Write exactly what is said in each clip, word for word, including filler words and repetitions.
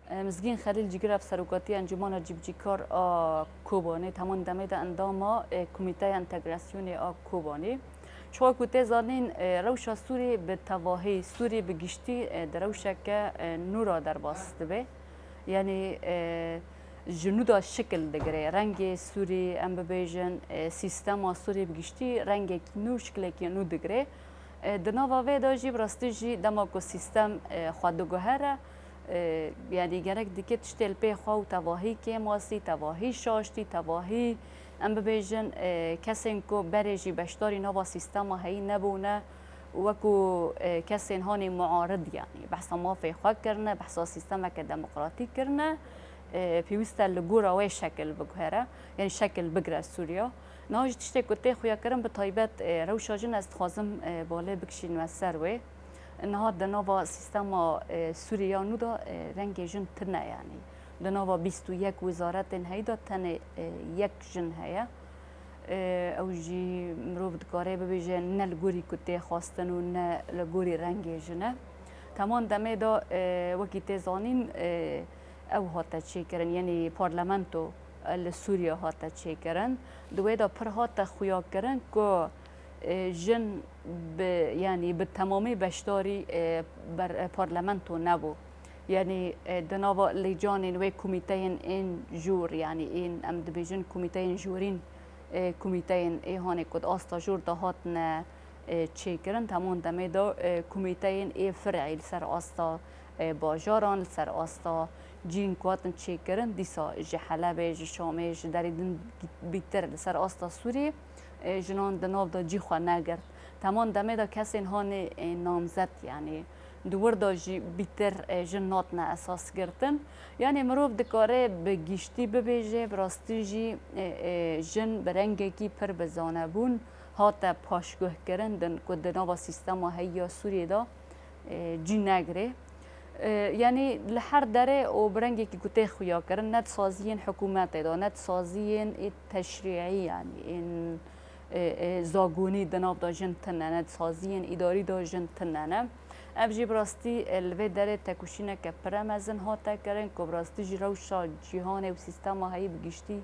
Mizgîn Xelîl Cîgirev serokatiya Encûmena Cîbicîkar a Kobanê, temam demê de endama, e, Komîteya Entegrasyonê a Kobanê. Çawa ku tê zanîn, e, rewşa Sûrî bi tevahî, Sûrî bi giştî, e, di rewşeke, e, nû ra derbas dibe. Yanî, e, ji nû de şikil digire. Rengê Sûrî, em bibêjin, e, sîstema Sûrî bi giştî rengekî nû, şikilekî nû digire. E, di nava vê de jî bi rastî jî dema ku sîstem, e, xwe diguhere, e, yanî gerek dike tiştê li pê xwe û tevahî kêmasî, tevahî şaştî, tevahî, em bibêjin, e, kesên ku berê jî beşdarî nava sîstema heyî nebûne, wekû, e, kesên hanê muarid, yanî behsa mafê xwe kirine, behsa sîstemeke demokratîk kirine, e, pêwîst e li gora wê şekil biguhere, yanî şekil bigire Sûriya. Niha jî tiştê ku tê xuyakirin, bi taybet, e, rewşa jin, ez dixwazim, e, balê bikişînime ser wê. Niha di nava sîstema, e, Sûrî ya nû de, e, rengê jin tune, yanî di nava bîst û yek wizaretên heyî de tenê, e, yek jin heye. E, ew jî mirov dikare bibêje ne li gorî ku tê xwestin û ne li gorî rengê jin e. Temam demê de, e, wekî tê zanîn, e, ew hate çêkirin, yanî parlamento, e, li Sûriye hate çêkirin. Di wê de pir hate xuyakirin ku, e, jin bi, yanî bi temamî beşdarî, e, ber-, e, parlamento nebû. Yanî, e, di nava lêcanên wê komîteyên ên jûr, yanî ên, em dibêjin komîteyên jûrîn, e, komîteyên ê hanê ku di asta jûr de hatine, e, çêkirin, temam demê de, e, komîteyên ê fir'î li ser asta, e, bajaran, li ser asta cîn ku hatin çêkirin, dîsa ji Helebê, ji Şamê, ji derê din bîtir li ser asta Sûriyê, e, jinan di nav de cî xwe negirt. Temam demê de kesên hanê, e, namzet, yanî di wir de jî bîtir, e, jin natine esas girtin. Yanî mirov dikare bi giştî bibêje, bi rastî jî, e, e, jin bi rengekî pir bi zanebûn hate paşguhkirin din ku di nava sîstema heyî ya Sûriyê de, e, cî negirê. E, yanî li her derê û bi rengekî ku tê xuyakirin, ne di saziyên hikûmetê de, ne di saziyên ê teşrîî, yanî ên, e, e, zagonî di nav de jin tune ne, di saziyên îdarî de jin tune ne. Ev jî bi rastî, e, li vê derê tekoşîneke pire mezin hate kirin ku bi rastî jî rewşa cîhanê û sîstema heyî bi giştî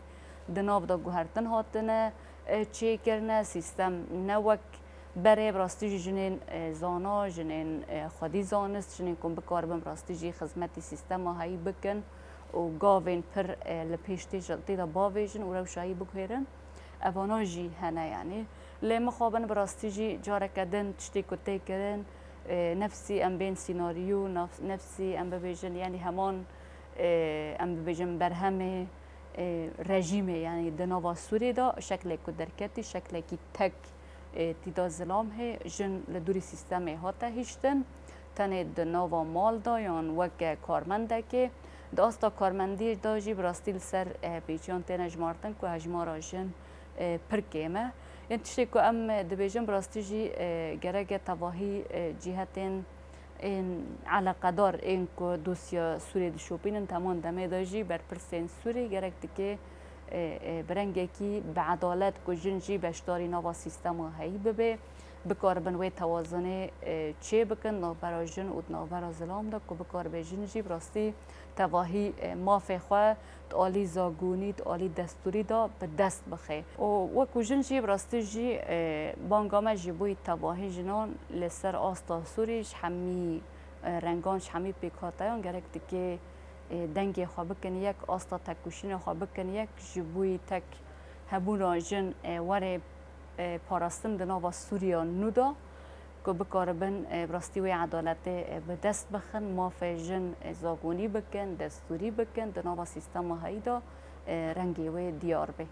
di nav de guhertin hatine, e, çêkirine. Sîstem ne wek berê, bi rastî jî jinên, e, zana, jinên, e, xwedî zanist, jinên ku bikaribin bi rastî jî xizmetî sîstema heyî bikin û gavên pir, e, li pêş tê, tê de bavêjin û rewşa heyî biguhêrin. Evana jî hene, yanî. Lê mixabin bi rastî jî careke din tiştê ku tê kirin, e, nefsî em bên sînaryo, naf-, nefsî em bibêjin, yanî heman, e, em bibêjin berhemê, e, rejîmê, yanî di nava Sûriyê de şeklê ku derketî, şeklekî tek, e, tîda zilam hê, jin li dûrî sîstemê hate hiştin, tenê di nava mal de yan weke karmendekê. Di asta karmendiyê de jî bi rastî li ser, e, pêçiyan têne jimartin ku hejmara jin, e, pir kêm e. Yên tiştê ku em, e, dibêjin bi rastî jî, e, gerek e tevahî, e, cîhetên ên eleqedar ên ku dosya Sûriyê dişopînin, temam demê de jî berpirsên Sûrî gerek dike, e, e, bi rengekî bi edalet ku jin jî beşdarî nava sîstema heyî bibe, bikaribin wê tewazinê, e, çê bikin navbera jin û di navbera zilam de ku bikaribe jin jî bi rastî tevahî, e, mafê xwe di alî zagonî, di alî destûrî de bi dest bixe. Û wekû jin jî bi rastî jî, e, banga me ji bo tevahî jinan li ser asta Sûrî ji hemî, e, rengan, ji hemî pêkhateyan gerek dike, e, dengê xwe bikin yek, asta tekoşînê xwe bikin yek, ji bo tek hebûna jin, e, were, e, parastin di nava Sûriya nû de. Ku bikaribin, e, bi rastî wê edaletê, e, bi dest bixin, mafê jin, e, zagonî bikin, destûrî bikin, di nava sîstema heyî de, e, rengê wê diyar be.